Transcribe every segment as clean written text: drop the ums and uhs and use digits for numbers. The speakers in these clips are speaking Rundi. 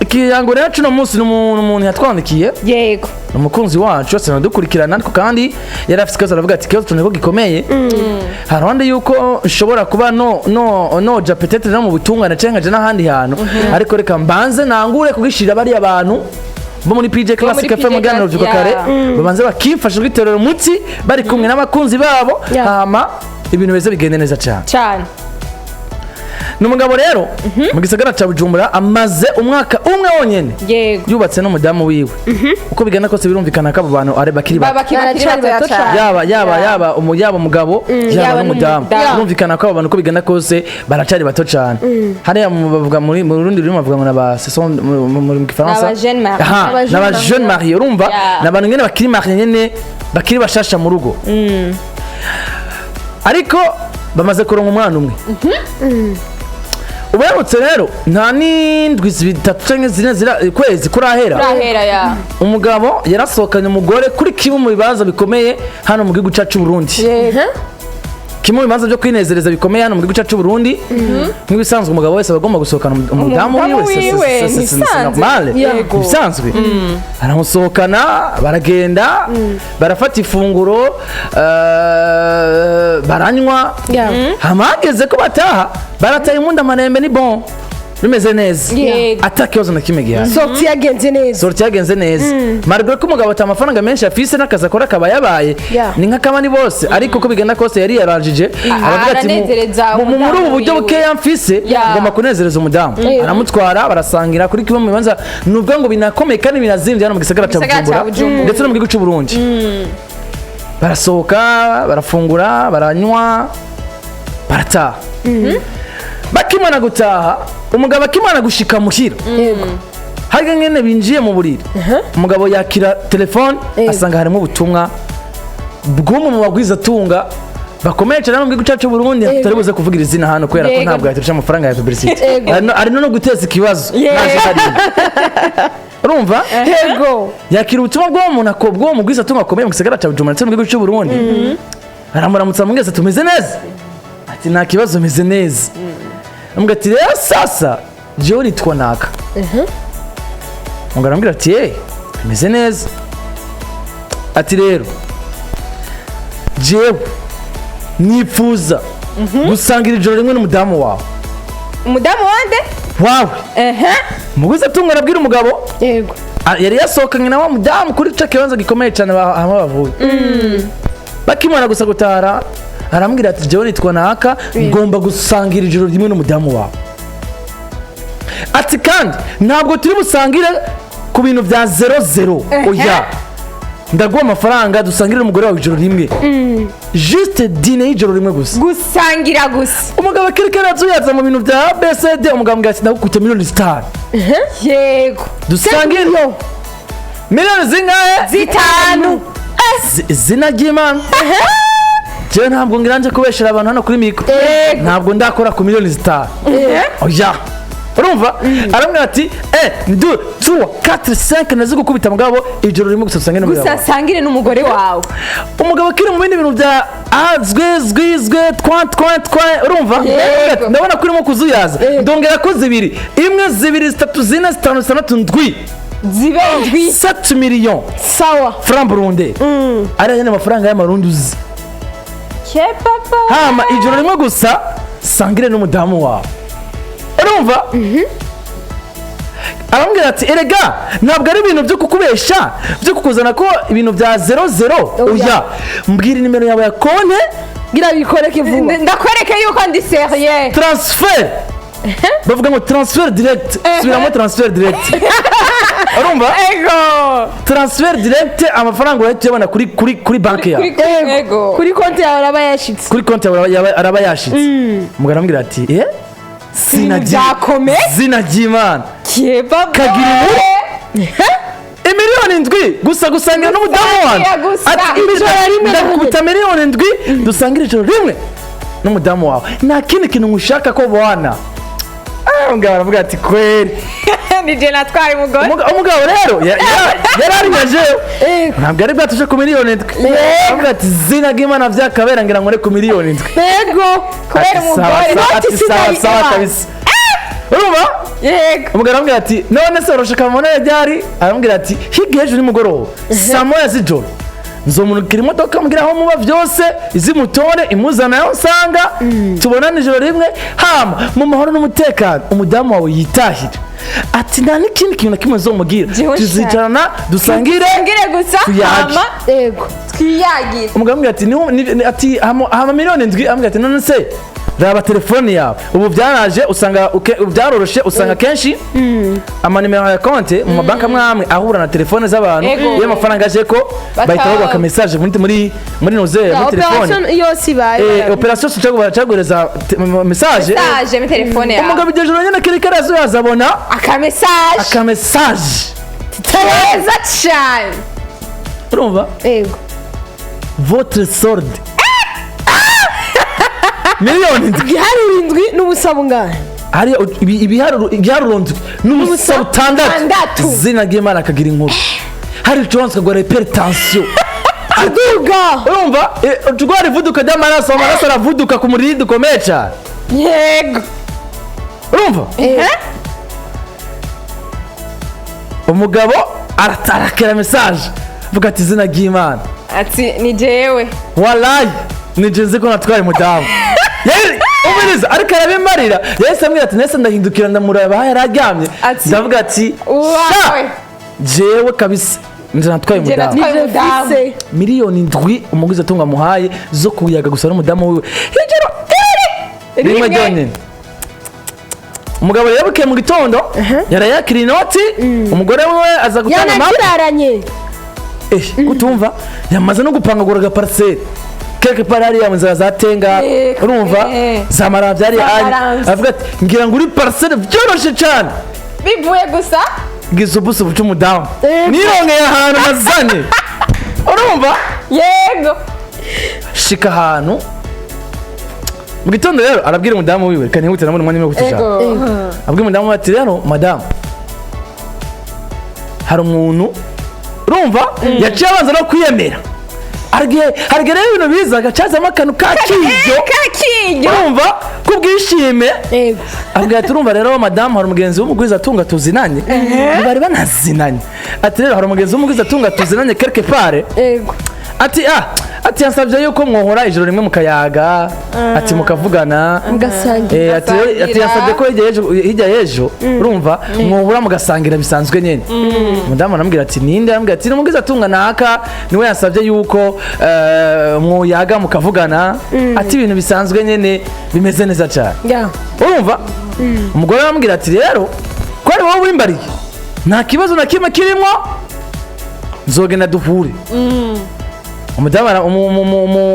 Ikirango rero cuno munsi ni umuntu yatwandikiye, ni umukunzi wacu, wese dukurikirana, ariko kandi yari afite ikibazo. Aravuga ati: "Ikibazo tubona ko gikomeye, haruhande yuko nshobora kuba no no noja peut-être no mu butungane canke nkaja n'ahandi hantu, ariko reka mbanze nangure kugishira bariya bantu bo muri PJ Classic Muri FM PJ muganiro Classic, vyuka kare, babanze bakimfasha kwiterera umutsi bari kumwe n'abakunzi babo, hama ibintu bize bigende neza cyane." Cyane. Ni umugabo rero mu gisagara ca Bujumbura, amaze umwaka umwe wonyene yubatse n'umudamu wiwe. Uko bigenda kose, birumvikana ko abo bantu ari bakiri bato. Baba bakiri Baracari bato bato cyane. Yaba umugabo, yaba Yaba n'umudamu, n'umudamu. Birumvikana ko abo bantu, uko bigenda kose, baracari bato cyane. Hariya bavuga muri mu rundi rurimi, bavuga ngo naba ce sont mu Gifaransa N'aba jeune marié. Aha, Aba jeune n'aba marié. jeune marié, urumva, ni abantu nyene bakiri marié, nyene bakiri bashasha mu rugo, ariko bamaze kuronka umwana umwe. Ubuherutse rero, nta n'indwi zitatu canke zine zira kwezi kurahera, Kurahera ya. umugabo yarasohokanye umugore kuri kimwe mu bibanza bikomeye hano mu gihugu cyacu Burundi, kimwe mu bibanza byo kwinezereza bikomeye hano mu gihugu cyacu Burundi. Nk'ibisanzwe, umugabo wese aba agomba gusohokana umudamu Umudamu wiwe. wiwe, C'est ntibisanzwe. normal. Ibisanzwe, aramusohokana, baragenda barafata ifunguro, baranywa. Hama hageze ko bataha, barataye impundu, amarembe ni bon, bimeze neza, ata kibazo na kimwe gihari. Sortie yagenze neza. Sortie yagenze neza, malgré ko umugabo ata amafaranga menshi afise, n'akazi akora akaba yabaye ni nk'akabandi bose, ariko uko bigenda kose yari yaranjije, aravuga ati: Aranezereza Muri ubu umudamu buryo wiwe." bukeya mfise, ngomba kunezereza umudamu." Aramutwara, barasangira kuri kimwe mu bibanza nubwo ngo binakomeye kandi binazimvye hano mu gisagara ca Gisagara ca Bujumbura, Bujumbura. ndetse no mu gihugu c'u Burundi. Barasohoka, barafungura, baranywa, barataha. Bakimara gutaha, umugabo akimara gushika muhira, harya nyene binjiye mu buriri, umugabo yakira telefone, asanga harimo ubutumwa bw'umwe mu bagwizatunga bakomeye cyane mu gihugu cyacu Burundi. Tutari buze kuvugira izina hano kubera ko ntabwo yaturusha amafaranga ya publicity. Ari no guteza ikibazo naje hariya, urumva. Yakira ubutumwa bw'uwo muntu bw'uwo mugwizatunga akomeye mu gisagara cya Bujumbura ndetse no mu gihugu cy'u Burundi. Aramuramutsa, amubwira ati: "Tumeze neza?" Ati: "Nta kibazo, meze neza." Amubwira ati: "Rero sasa jewe nitwa naka." Umugabo aramubwira ati: "Eh, meze neza." Ati: "Rero jewe nifuza gusangira ijoro rimwe n'umudamu wawe." Umudamu wande? Wawe. Umugwizatunga arabwira umugabo, yari yasohokanye na wa mudamu kuri ca kibanza gikomeye cyane hamwe bavuye. Bakimara gusa gutara, arambwira ati: "Jewe nitwa naka, ngomba gusangira ijoro rimwe n'umudamu wawe." Ati: "Kandi ntabwo turi busangire ku bintu bya zéro zéro, oya, ndaguha amafaranga dusangire n'umugore wawe ijoro rimwe, juste dîner y'ijoro rimwe gusa." Gusangira gusa. Umugabo akiriko arazuyaza mu bintu bya BCD. Umugabo ambwira ati: "Ndagukubita miliyoni 5." Dusangire miliyoni zingahe? 5. Izina ry'Imana, jewe ntabwo ngira nje kubeshera abantu hano kuri micro, ntabwo ndakora ku miliyoni 5, oya. Urumva, aramubwira ati: "Un, deux, trois, quatre, cinq, nazi gukubita mugabo ijoro rimwe gusa usange n'umugabo Gusa wawe." sangire n'umugore wawe. Umugabo akiri mu bindi bintu bya azwe zwi zwe twa twa twa, urumva. "Ndabona ko urimo kuzuyaza, ndongera ko zibiri, imwe, zibiri, zitatu, zine, zitanu, zitandatu, ndwi." Zibe ndwi. 7 millions Sawa. Franc burundais, ariya nyene amafaranga y'amarundi uzi. Ke papa. Hama ijoro rimwe gusa sangire n'umudamu wawe. Urumva, aramubwira ati: "Erega ntabwo ari ibintu byo kukubesha, byo kukuzana ko ibintu bya zéro zéro, oya, mbwira nimero yawe ya konte." Gira bikoreke vuba. Ndakwereke yuko ndi sérieux. Transfert, bavuga ngo transfert direct, subiramo transfert direct, urumva? Ego. Transfert direct, amafaranga urahita uyabona kuri banki yawe. Ego. Kuri konti yawe araba yashitse. Kuri konti yawe araba yashitse. Umugabo aramubwira ati: "Eh, zina Byakomeye. zina ry'Imana." Ke papa. Kagira inkuru. Imiliyoni 7 gusa gusangira n'umudamu wanjye? Gusangira gusa. Ati: Ijoro rimwe. "Ndakubita miliyoni 7 dusangira ijoro rimwe n'umudamu wawe, nta kindi kintu ngushaka ko bwana." Ah, umugabo aravuga ati: "Kweri." Ni je natwaye umugore. Umugabo rero yari arinyaje, ntabwo ari bwatuje ku miliyoni 7. Aravuga ati: "Zina ry'Imana, byakabera ngira ngo ku miliyoni 7." Yego. Kubera Ati: "Sawa, umugore. sawa." Ati Ati: "Sawa, sinari sawa Imana. kabisa." Urumva? Yego. Umugabo aramubwira ati: "None se urashaka mubonane ryari?" Aramubwira ati: "Hirya y'ejo nimugoroba, saa 1 z'ijoro, nzomurukira imodoka, mbwira aho muba byose, izimutore imuzana aho nsanga, tubonane ijoro rimwe, hama mu mahoro n'umutekano, umudamu wawe yitahire." Ati: "Nta n'ikindi kintu na kimwe nzomubwira." Jewe. "Tuzicarana dusangire." Ngire gusa. Tuyage. Hama Yego. twiyagire. Umugabo aramubwira ati: "Ati hama 7 miliyoni." Aramubwira ati: "None se raba telefone yawe, ubu byaraje, usanga byaroroshe, usanga kenshi amanimero ya konte mu mabanki amwe amwe ahura na telefone z'abantu. Ego. Iyo amafaranga aje ko bahita baguha aka message muri noze, muri telefone." Operation yose ibaye. Operation cyaguhereza message. Message muri telefone yawe. Umugabo iryo joro nyine kiri karazo yazabona aka message. Aka message. Keza cyane. Urumva? Yego. "Votre solde 7 miliyoni." Igiharuro indwi n'ubusa bungahe? Hariya ibiharuro ndwi n'ubusa butandatu. Butandatu. Izina ry'Imana akagira inkuru, hari ucubanza ukagwara hypertension. Aduga. Urumva, urwara ivuduka ry'amaraso, amaraso aravuduka ku murindi ukomeye cyane. Yego. Urumva? Umugabo aratakira message, avuga ati: "Izina ry'Imana." Ati: "Ni jewe." "Walayi nije nzi ko natwaye umudamu." Umviriza, ariko arabimarira. Yahise ambwira ati: "Nahise ndahindukira, ndamuraba aho yari aryamye." Ati, ndavuga ati: "Sha, "Uwawe." Jewe kabisa nje natwaye Nje umudamu. natwaye umudamu. Fise. 7 miliyoni umuguzi atunga amuhaye zo kuyaga gusa n'umudamu wiwe hejuru rimwe Rimwe. ryonyine. Umugabo rero bukeye mu gitondo yarayakira inoti, umugore we aza gutanga amata. Yanakiraranye. Kutumva, yamaze no gupangagura agaparcelle quelque part hariya mu nzira za Tenga. Urumva? Za Maramvya hariya. Za Ari Maramvya. avuga ati: "Ngira ngo uri parcelle byoroshe cyane." Bivuye gusa. Ngize ubuso buca umudamu, Yego. nirongeye ahantu nazanye. Urumva? Yego. Shika ahantu mu gitondo rero, arabwira umudamu wiwe, reka nihute nabona umwanya wo kutujana. Abwira umudamu we ati: "Rero madamu, hari umuntu." Urumva, yaciye abanza no kwiyemera. Hari igihe rero ibintu biza agacazamo akantu kakiryo. Kakiryo. Urumva, kubwishime. Yego. Abwira ati: "Urumva rero madamu, hari umugenzi w'umugwiza atunga tuzinanye." Bari banazinanye. Ati: "Rero hari umugenzi w'umugwiza atunga tuzinanye quelque part." Yego. Ati: "Ah," ati, "yansabye yuko mwohora ijoro rimwe mukayaga," ati, "mukavugana." Mugasangira. Ati rero, ati Mugasangira. "Yansabye ko hirya y'ejo, urumva, mwohura mugasangira bisanzwe nyene." Umudamu aramubwira ati: "Ninde?" Aramubwira ati: "Ni atunga naka, niwe yansabye yuko mwoyaga mukavugana," ati, "ibintu bisanzwe nyene bimeze neza cyane." Ya. Urumva, umugore aramubwira ati: "Rero ko ari wowe wimbariye, nta kibazo na kimwe kirimo, nzogenda duhure." Umudamu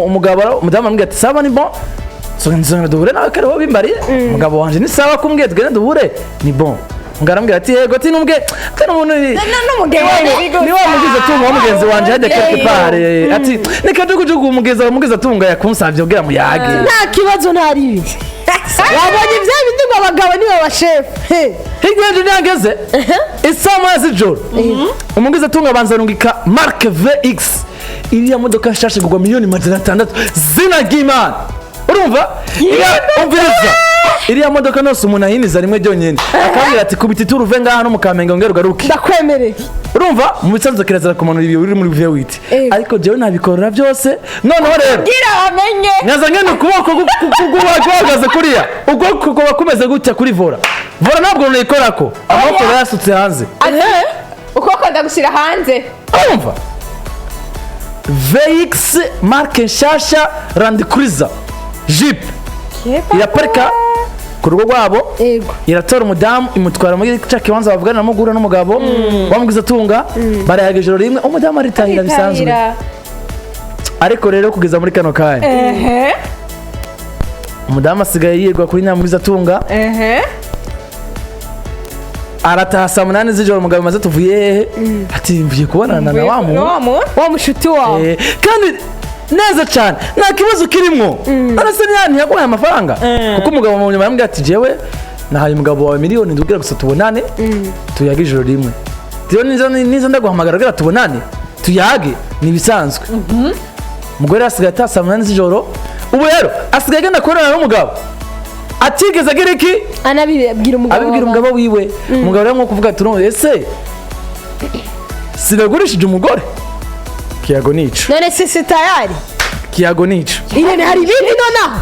umugabo, umudamu aramubwira ati: "Sawa, ni bon, nzogenda duhure nawe ko ari wowe wimbariye, umugabo wanje ni sawa kumbwiye tugende duhure, ni bon." Umugabo aramubwira ati: "Yego," ati, "Numbwe ati n'umuntu N'umugenzi. ni wa mugize tunga wa mugenzi wanje hajya quelque part," ati ni kajugujugu umugezi wa mugize tunga yakunsavye kugira muyage. Nta kibazo, nta ribi. Wabonye ibya bindi ngo abagabo nibo bashefu. He. Hirya y'ejo ntihageze isaha 1 z'ijoro, umugize atunga abanza arungika marque VX, iriya modoka nshasha igurwa 600 miliyoni, zina ry'Imana. Urumva, umviriza, iriya modoka nose umuntu ahiniza rimwe ryonyine, akambwira ati: "Kubita ituru uve ngaha no mu Kamenge wongere ugaruke." Ndakwemereye. Urumva, mu bisanzwe kirazira kumanura ibiyo uri muri V8. Ego. Ariko jewe nabikorera byose. Noneho rero Kugira bamenye. Nkaza ngena ukuboko guhagaze kuriya, ukuboko kuba kumeze gutya kuri volant. Volant ntabwo nuyikorako, amaboko yasutse hanze. Ati: "Ukuboko ndagushyira hanze." Urumva, VX marque nshasha, Land Cruiser Jeep iraparika ku rugo rwabo. Yego. Iratora umudamu, imutwara muri cya kibanza bavuganiramo guhura n'umugabo wamubwiza atunga. Barayaga ijoro rimwe, umudamu aritahira bisanzwe. Aritahira. Ariko rero kugeza muri kano kanya, umudamu asigaye yirwa kuri nyamubwiza atunga. Arataha saa 8 z'ijoro. Umugabo maze: "Tuvuye hehe?" Ati: "Mvuye kubonana na wa muntu." Wa muntu. Wa mushuti wawe. Kandi neza cyane, nta kibazo kirimo. None se ntiyaguhaye amafaranga? Kuko umugabo mu nyuma yambwiye ati: "Jewe nahaye umugabo wawe 7 miliyoni kugira gusa tubonane, tuyage ijoro rimwe. Rero niza ndaguhamagara kugira tubonane tuyage, ni ibisanzwe." Umugore asigaye ataha saa 8 z'ijoro. Ubu rero asigaye agenda kubonana n'umugabo. Atigeze agira iki? Anabibwira umugabo. Abibwira umugabo wiwe. Umugabo rero nko kuvuga ati: "Urumva ese sinagurishije umugore?" Kiyago nico. None se si tayari? Kiyago nico. Irene, hari ibindi nonaha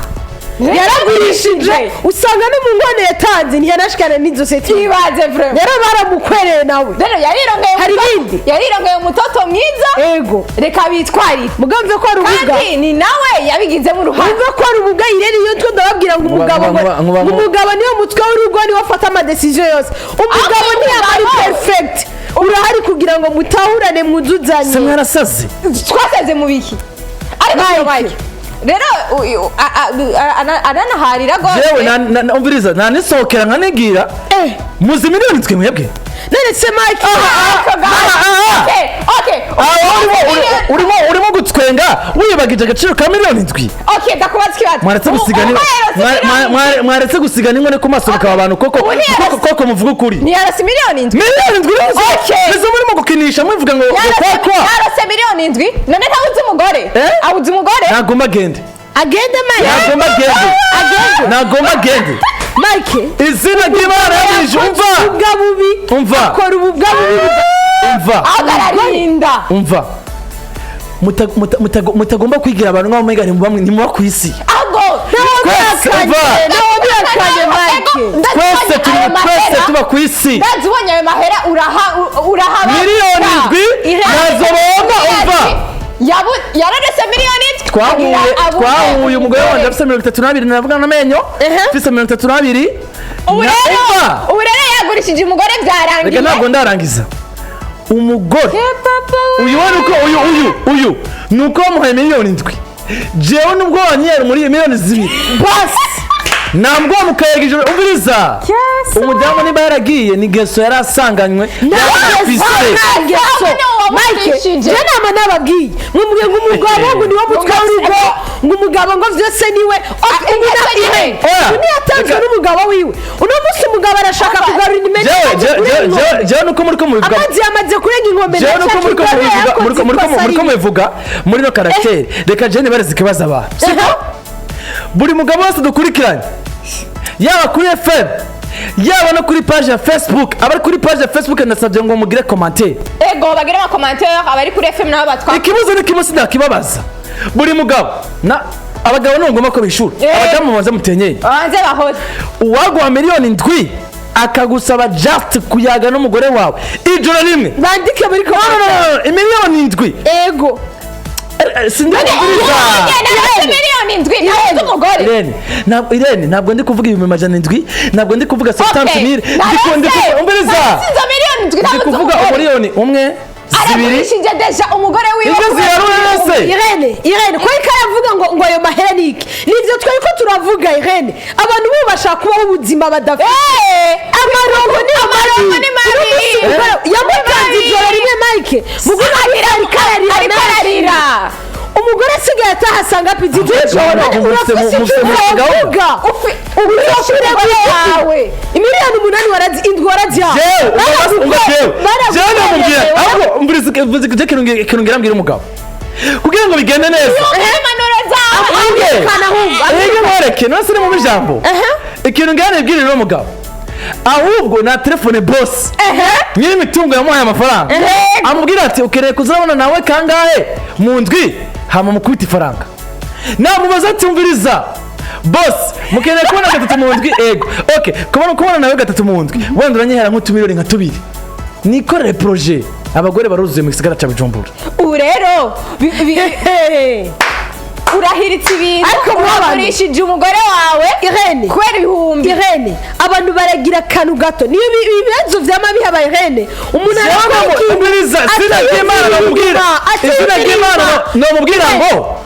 yaragurishije, usanga no mu ngwane yatanze ntiyanashikana n'izo seti. Ibaze vraiment. Rero baramukwereye nawe. Rero yarirongeye. Hari ibindi? Yarirongeye umutoto mwiza. Ego. Reka bitwarire. Mugabo ko ari ububwa. Kandi ni nawe yabigizemo uruhare. Wumva ko ari ububwa, Irene. Iyo two ndababwira ngo umugabo ngo ngo umugabo niwe mutwe w'urugo, niwe afata ama décisions yose. Umugabo Ahubwo ntiyaba ari umugabo- perfect, urahari kugira ngo mutahurane, mwuzuzanye. Se mwarasaze? Twasaze mu biki? Ariko Mike. Mike rero aranaharira rwose. Jewe umviriza, nanisohokera nkanigira. Muzi miliyoni twe mwebwe? None se Mike? Okay, okay. Aho urimo gutwenga, wiyibagije agaciro ka miliyoni 7. Okay, ndakubaza ikibazo. Mwaretse gusiga Ubu yarose miliyoni mwaretse gusiga n'inkone ku maso mukaba abantu koko. Ubu ntiyarose- Koko koko, muvuga ukuri. Ntiyarose miliyoni 7? Miliyoni 7 rero. Okay. Nizo murimo gukinisha muvuga ngo kwa kwa. Yarose miliyoni 7, none ntabuze umugore? Eh? Abuze umugore? Nagomba agende. Agende, Mike. Nagomba agende. Agende. Nagomba agende. Mike. Izina ry'Imana yabije, umva. Ububwa bubi. Umva. Akora ububwa bubi. Umva. Ahubwo ararinda. Umva. Mutagomba kwigira abantu nk'aho umenga ntimuba ku isi. Ahubwo Twese, umva. Nawe bihakanye, Mike. Twese turi, twese tuba ku isi. Ndazi ubonye ayo mahera uraha uraha. Miliyoni 7 nazo bonga, umva. Yararese miliyoni 7. Twahuye, twahuye umugore wanjye afite 32, navuga n'amenyo. Afite 32. Ubu rero Umva. ubu rero yagurishije umugore, byarangiye. Reka, ntabwo ndarangiza. Umugore Eh, papa we. uyu we nuko uyu ni uko bamuhaye miliyoni 7. Jewe nubwo wanyera muri miliyoni 2, basi. Ntabwo wamukayaga ijoro, umviriza. Yes. Umudamu niba yaragiye ni geso yari asanganywe, yarafise. Ngeso. Niwe Mike, wamufishije. je nama nababwiye, mumubwiye ngo umugabo ngo niwo mutwe w'urugo, ngo umugabo ngo vyose niwe. Ok, ubu ingeso Irene, niwe. Oya, ubu niyatanzwe n'umugabo wiwe. Uno munsi umugabo arashaka kugarura imena. Jewe jewe nuko muri ko mubivuga. Amazi yamaze kurenga inkombe. Jewe nuko muri ko mubivuga, muri ko mubivuga muri no caractère. Reka jewe nibareze ikibazo abantu, siko buri mugabo wese dukurikiranye, yaba kuri FM, yaba no kuri page ya Facebook. Abari kuri page ya Facebook, ndasabye ngo mugire commentaire. Ego, bagire ama commentaires, abari kuri FM nabo batwa. Ikibazo ni kimwe, sinakibabaza buri mugabo na abagabo ni ngombwa ko bishura. Abadamu babanze mutenyeye. Banze bahore. Uwaguha miliyoni 7 akagusaba just kuyaga n'umugore wawe ijoro rimwe? Bandike muri No, no, commentaire. no, no, miliyoni 7. Ego. Sindikuvugiriza. Narose miliyoni 7, ntabuze umugore. Irene, ntabwo, Irene, ntabwo ndi kuvuga 700,000, ntabwo ndi kuvuga 70,000. Ndi kuvuga, umviriza. Narose miliyoni 7, Ndi ntabuze kuvuga umugore. umuriyoni umwe, zibiri. Aragurishije déjà umugore wiwe. Ibyo ziyaruye wese. Irene, Irene, ko ariko aravuga ngo ayo mahera ni iki? Nivyo twari ko turavuga, Irene. Abantu bo bashaka kubaho ubuzima badafite. Amarongo ni Amarongo ni mabi. Uno munsi umugore yamutanze Ni mabi. ijoro rimwe, Mike. Mugore ariko ararira. Ariko ararira. Umugore asigaye ataha asanga pizza ijoro. Urafise icyo uvuga? Urafise umugore wawe. Imiliyoni 8 warazi, indwi warazihawe. Jewe umva, jewe namubwira ahubwo, umviriza ikintu, ikintu ngira mbwira umugabo kugira ngo bigende neza. Impanuro zawe. Ubwe. Amwirukana ahubwo. Ege mwereke none se ni mu ijambo. Ikintu ngira nibwirire uno mugabo ahubwo na telefone boss nyiri imitungo yamuhaye amafaranga, amubwira ati: "Ukeneye kuzabona nawe kangahe mu ndwi?" Hama mukubita ifaranga. Namubaza ati: "Umviriza boss, mukeneye kubona gatatu mu ndwi?" "Ego." "Okay, kubona nawe gatatu mu ndwi, wenda uranyihera nk'utumiliyoni nka tubiri nikorere projet." Abagore baruzuye mu gisagara cya Bujumbura. Ubu rero urahiritse ibintu. Ariko mwabana. Uragurishije umugore wawe Irene. kubera ibihumbi. Irene, abantu baragira akantu gato, niyo ibibazo vyama bihaba, Irene, umuntu arakora ikintu Umviriza, izina ry'Imana namubwira, izina ry'Imana namubwira ngo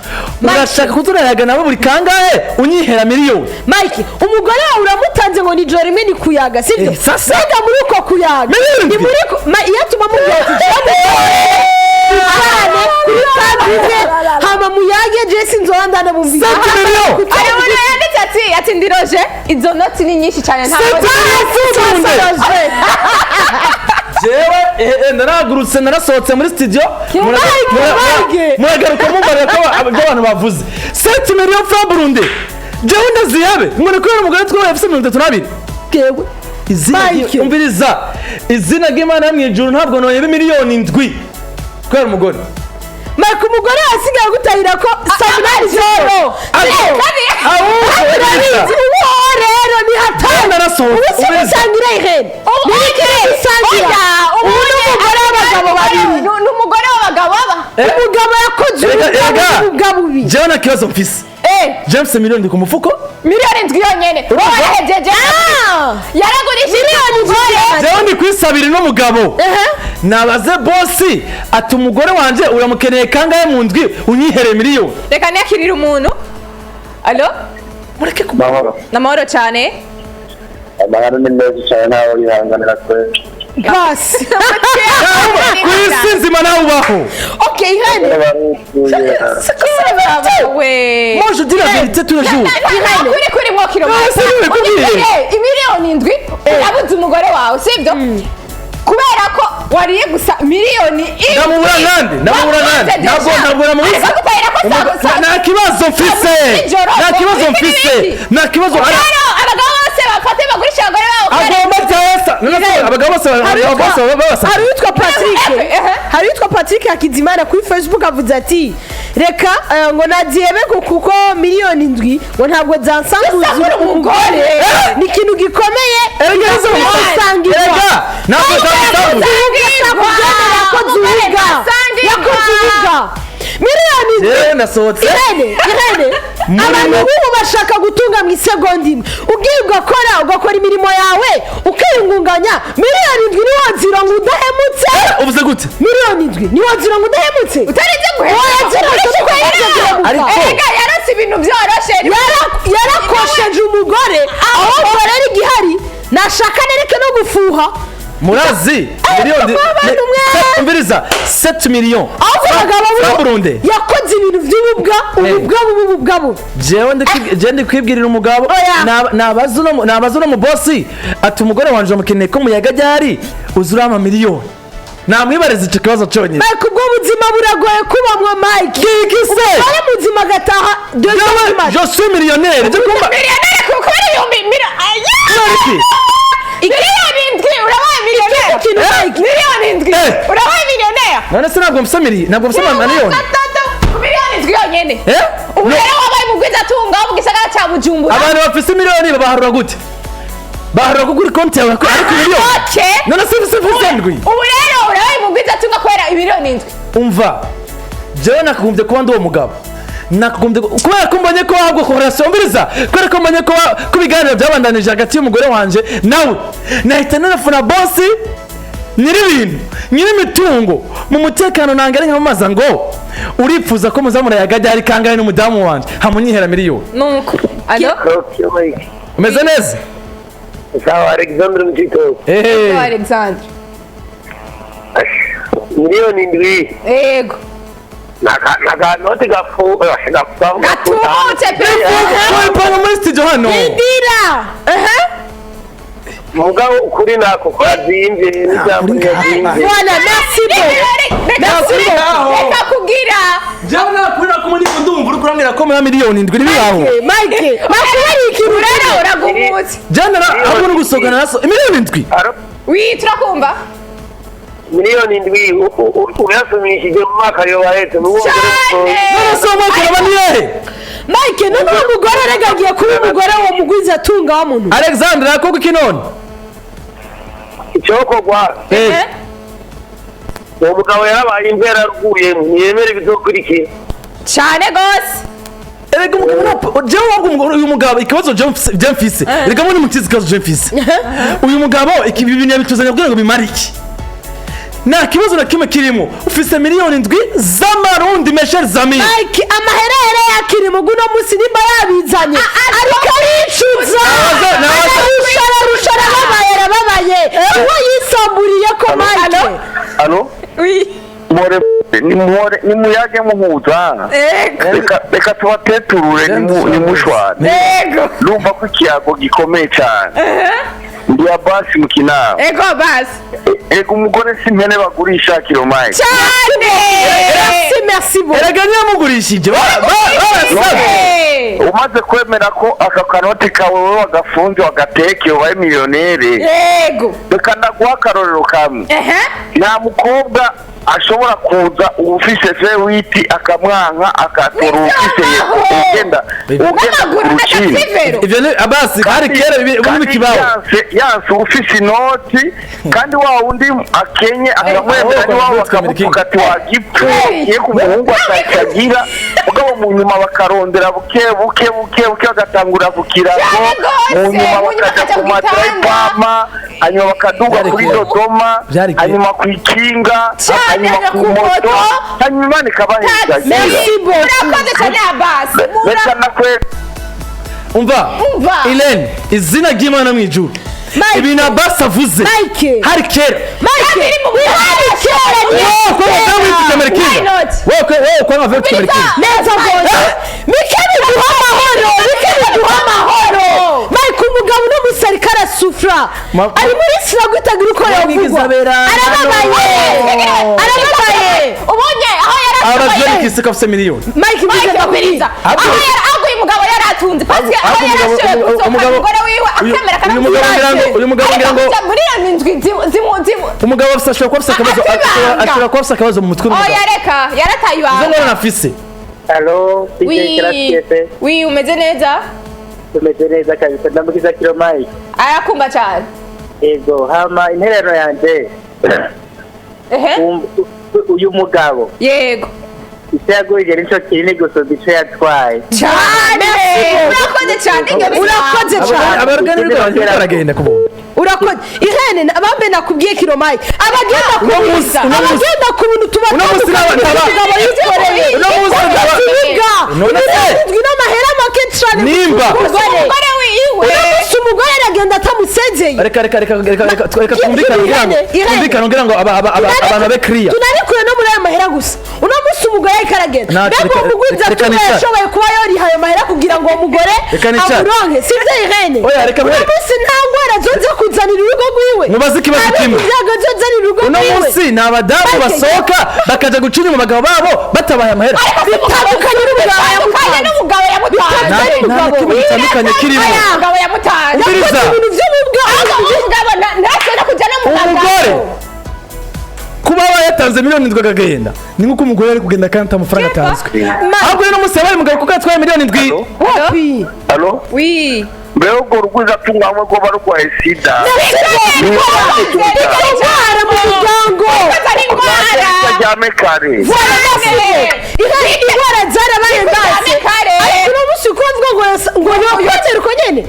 murashaka kuturayaga nabo buri kangahe, unyihera miliyoni. Mike, umugore wawe uramutanze ngo ni ijoro rimwe ni kuyaga, sibyo? Eh, sasa. Mbega muri uko kuyaga Miliyoni ni ndwi. muri iyo atuma mubwira ati cyane kuri table, hama muyage, jesi nzoba ndanamumvira. 7 millions. Hari umuntu yanditse ati ndiroje, izo noti ni nyinshi cyane, ntabwo 7 millions. Jewe narahagurutse, narasohotse muri studio. Mike, Mike. Muragaruka mumbarira ko ibyo abantu bavuze, 7 millions francs Burundi. Jewe ndazihabe ngo ni kubera umugore twabaye afise 32. Gewe. Izina Mike. Umviriza, izina ry'Imana yo mw'ijuru, ntabwo noyeba 7 miliyoni kubera umugore. Mike, umugore yasigaye gutahira ko saa 8 z'ijoro. Ahubwo Urabizi, uwo rero ni hatari. Narasohotse. Ubu si Umviriza. gusangira, ihene ni ikiri gusangira. Ubu ni umugore w'abagabo babiri. Ni umugore w'abagabo aba. Umugabo yakoze Erega, ubugabo erega. ubugabo bubi. Jewe nta kibazo mfise. James, miliyoni ku mufuko. 7 miliyoni yonyene warahejeje, yaragurishije umugore. Jewe ndi kwisabira n'umugabo, nabaze bosi ati: "Umugore wanje uramukeneye kangahe mu ndwi? Unyihereye miliyoni." Reka niyakirire umuntu. Allo? Mureke ku Mahoro. Namahoro cyane. Amahoro ni meza cyane, ntawe yihanganira kwe. Basi. Ku isi nzima nawe ubaho. Okay, ihene. We. Moi, je dis la vérité tous les jours. Kuri kuri mwokiro. Ah, si, bikubwiye. 7 miliyoni urabuze umugore wawe, sibyo? Kubera ko wariye gusa miliyoni. Ndamubura nande? Ndamubura nande? Ntabwo namubuze. Bagutahira ko saa Nta kibazo mfise. Nijoro, Nta kibazo ngo mfise. ibiki? Nta kibazo. Rero abagabo bose bafate bagurisha abagore babo. Agomba byasa. Abagabo bose, abagabo bose babasa. Hari uwitwa Patrick, hari uwitwa Patrick Hakizimana kuri Facebook avuze ati: "Reka ngo nazihebe kuko 7 miliyoni ngo ntabwo zansanguza Gusambura umugore umugore. ni ikintu gikomeye." Erega Gusangirwa. Erega ntabwo zamusanguza. Yakoze ububwa, yakoze ububwa. 7 miliyoni. Yewe, ndasohotse. Irene, Irene, abantu b'ubu bashaka gutunga mu isegonda imwe. Ugiye ugakora, ugakora imirimo yawe, ukiyungunganya, 7 miliyoni niwo nzira ngo udahemutse. Uvuze gute? 7 miliyoni niwo nzira ngo udahemutse. Utarinze Oya, nzira guhemukira. guhemuka. Erega yarose ibintu byoroshe. Yarakosheje umugore. Ahubwo rero igihari, nashaka nereke no gufuha. Murazi miliyoni abantu mwe. Umviriza, 7 millions Ahubwo abagabo francs Burundi. Yakoze ibintu by'ububwa, ububwa bubi, ububwa bubi. Jewe jewe ndi kwibwirira umugabo. Oya. Nabaza uno mubosi ati: "Umugore wanje amukeneye ko muyaga ryari? Uzi urampa miliyoni?" Namwibariza ico kibazo conyine. Mike, ubwo buzima buragoye kubamwo, Mike. Kiki se? Umugore muzima agataha Jewe je suis millionnaire, je kumva. Miliyoneri kuko ari ibihumbi None 7 miliyoni urabaye miliyoneri. Ikintu, Mike. 7 miliyoni urabaye miliyoneri. None se ntabwo mfise ntabwo mfise miliyoni? 7 miliyoni yonyene. Eh. Ubu rero wabaye mugwizatunga wo mu gisagara cya Bujumbura. Abantu bafise miliyoni babaharura gute? Baharura ko kuri konti yawe ariko miliyoni. Okay. None se mfise 7. Ubu rero urabaye mugwizatunga kubera 7 miliyoni. Umva, jewe nakagombye kuba ndi uwo mugabo, nakagombye kubera ko mbonye ko wahabwa korelation. Umviriza, kubera ko mbonye ko ibiganiro byabandanije hagati y'umugore wanje nawe, nahita nanafuna bosi nyir'ibintu, nyir'imitungo mu mutekano nangere nkamubaza ngo: "Uripfuza ko muzamura yagajya ari kangahe n'umudamu wanje?" Hamunyihera miliyoni. Nuko allo? Okay, Mike. Umeze neza? Sawa, Alexandre Mutito. Ehe. Alexandre. 7 miliyoni. Yego. Naka noti gafu gafu. Gatubutse pe. Wipanga muri studio hano. Indira. Mugabo ukuri nako kwazimvye n'ijambo ryazimvye. Voilà, merci beaucoup. Reka Kuri ngaho. reka kugira. Jewe nakurira ko muri ndumva uri kurambwira ko muri 7 miliyoni ntibibaho. Mike, Mike, hari ikintu. Rero uragumutse. Jewe ahubwo no gusohokana naso 7 miliyoni. Aro Wi, turakumva. 7 miliyoni uyasumishije mu mwaka yo bahetse mu Cyane. None se uwo mwaka uraba ni hehe? Mike, none uwo mugore rega agiye kuba umugore wo mugwiza atunga wa muntu. Alexandre, yakogwa iki none? Icyokorwa, Eh, uwo mugabo yarabaye imva yaraguye, ntiyemere ibizokurikira. Cyane gose. Erega umugabo jewe wabwo uyu mugabo, ikibazo jewe mfise, erega muri mutizi, ikibazo jewe mfise, uyu mugabo iki ibi bintu yabituzanya kugira ngo bimare iki? Nta kibazo na kimwe kirimo, ufise 7 miliyoni z'amarundi, mes chers amis. Mike, amahera yari yakiri mu guno munsi nimba yabizanye ariko aricuza. Naza. Ararusha, ararusha, arababaye, arababaye, uwo yisamburiye ko, Mike. Allo? Wi. More nimure nimuyage muhuza. Ego. Reka tubateturure, nimushwane. Ego. Numva ko ikiyago gikomeye cyane. Ndi Abasi mu Kinama. Ego basi. Ego, umugore si impene bagurisha, Kiromaye. Cyane. Merci. Merci beaucoup. Erega ntiyamugurishije, barasabye. Umaze kwemera ko aka kanoti kawe wowe wagafunze, wagatekeye, ubaye miliyoneri, reka ndaguha akarorero kamwe. Nta mukobwa ashobora kuza ufise V8 akamwanka, akatora ufise yego, ugenda ugenda N'amaguru ku na rukingo. taxi vélo. Ivyo ni abasi, hari kera, ubu Kandi ntibikibaho. Yanse ufise inoti, kandi wa wundi akenye akamwemera, ni wabo bakamutuka ati wagipfu ye ku muhungu atacagira. Mugabo mu nyuma bakarondera buke buke buke buke, bagatangura ku kirago, Cyane mu gose, nyuma mu nyuma bakaja bakaja ku ku gitanda. matrayipama, hanyuma bakaduga Byari kuri kera. Dodoma, Byari kera. hanyuma ku ikinga, Cyane, hanyuma ku ku moto, moto. hanyuma Imana ikabahezagira. Merci beaucoup. Murakoze cyane, Abasi. Reka nakwe Umva. Umva. Irene, izina ry'Imana mu ijuru. Mike. Ibintu Abasi avuze Mike. hari kera. Mike, hari kera. Wowe ko wafite Why Merikina, not? wowe ko wafite Merikina. Neza rwose. Mike, biduha amahoro. Mike, biduha amahoro. Mike, umugabo uno munsi ariko arasufura, ari muri sirago itagira uko yavugwa. Isabera. Arababaye, arababaye. Ubonye aho yari Abajene ashoboye. kisika afite miliyoni. Mike, Mike, bize. umviriza. Ahubwo- Aho yari aguye, umugabo yari atunze parce aho Ahubwo yari ashoboye gusohoka, umugore wiwe akemera. Uyu mugabo ngira ngo 7 miliyoni zimu umugabo afise, ashobora kuba afise akabazo. Afise ibanga. Ashobora kuba afise akabazo mu mutwe Oya, w'umugabo. reka, yarataye Izo ibanga. ngorane afise. Halo, DJ Oui, Classique. oui, umeze neza? Tumeze neza kabisa, ndamukiza Kilo Mike. Arakumva cyane. Yego, hama intererano yanje, uyu mugabo icyo yagurije nico kinini gusumba ico yatwaye. Cyane, urakoze cyane. Urakoze cyane. Abarugani rwabo baragenda kubona. Urakoze, Irene. Abambe nakubwiye, Kilo Mike, abagenda ku Uno munsi- uno munsi- abagenda ku bintu tuba uno munsi umugabo yikoreye uno munsi ibwa None se- indwi n'amahera make cyane. Nimba- Umugore Umugore wiwe. Uno munsi umugore aragenda atamusezeye. Reka, reka, reka, reka, reka, reka twumvikane kugira ngo Irene, Irene. twumvikane kugira ngo abantu babe clear. Tunarikuye no muri ayo mahera gusa. Uno munsi umugore ariko aragenda, Ntacyo, mbega uwo mugwiza reka tuba nicare. yashoboye kuba yoriha ayo mahera kugira ngo uwo mugore Reka nicare. amuronke, sibyo, Irene? Oya, reka Uno nkwereke. munsi nta ngwara zoza kuzanira urugo rwiwe, Mubaze ikibazo nta kimwe. bindi byago zozanira urugo Uno rwiwe. munsi ni abadamu Mike, basohoka bakaja guca inyuma abagabo babo batabaye amahera. Bitandukanye n'umugabo Bitandukanye yamutanze. n'umugabo yamutanze. Nta na kimwe gitandukanye kirimo. Umugabo yamutanze. Umviriza. Yakoze ibintu by'ububwa. Umugabo ntashobora kujya no mu Umugore kuba yatanze 7 miliyoni akagenda, ni nk'uko umugore ari kugenda kandi ata mafaranga atanzwe. Ahubwo rero umunsi yabaye umugabo kuko yatwaye 7 miliyoni. Wapi? Halo. Oui. Mbega urwo rugwizatunga rwoba rurwaye sida? Indwara mu muryango. Ari indwara. Aryame kare. Indwara zarabaye Ziryame ndase. Kare. Ariko uno munsi uko bavuga ngo yokotera uko nyene,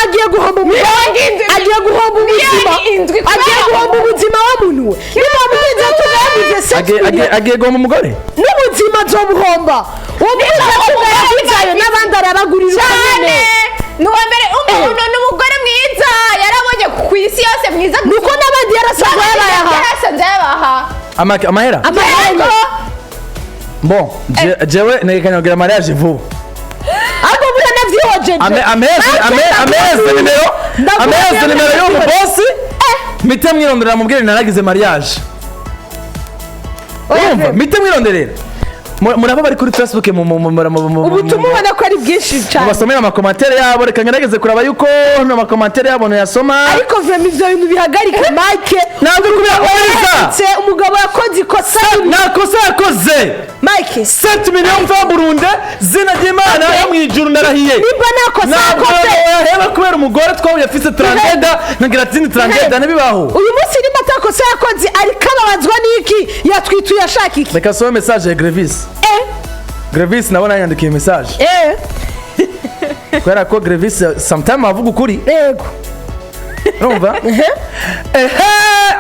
agiye guhomba umugabo, 7 miliyoni. Agiye guhomba ubuzima, 7 miliyoni agiye kubera guhomba ubuzima wa muntu we. Niba mugenzi tugayaguze 7 miliyoni Agiye guhomba umugore. N'ubuzima azobuhomba. Uwo mugwiza tugayaguzayo n'abandi arabagurira uko Cyane. nyene. Ni uwa mbere umuntu, ni umugore mwiza yarabonye ku isi yose mwiza. Nuko n'abandi yarasanzwe yabayaha. Yarasanze yabaha. Amahera. Amahera. Bon, jewe nerekana kugira mariage vuba. Ahubwo buriya navyihojeje. Amezi nimero, amezi nimero y'uwo mubosi, mite mwirondorera, mubwire naragize mariage. Urumva, mite mwironderera. Muraba bari kuri Facebook Ubutumwa ubona ko ari bwinshi cyane. Mubasomera ama commentaires yabo. Reka ngerageze kuraba yuko no ma commentaires yabo ntuyasoma. Ariko vraiment ivyo bintu bihagarike, Mike. Ntabwo kubera Yaretse, umugabo yakoze ikosa rimwe. Nta kosa yakoze. Mike. 7 millions francs Burundi, zina ry'Imana yo mu ijuru, ndarahiye. Nimba nta kosa Ntabwo yakoze. yaheba kubera umugore twahuye afise trangeda, nkagira ati ni trangeda, ntibibaho. Uyu munsi nimba atakosa yakoze, ariko ababazwa n'iki? Yatwituye ashaka iki? Reka some message ya Grevis. Grevis nabona yanyandikiye message, kubera ko Grevis sometime avuga ukuri. Urumva, ehe,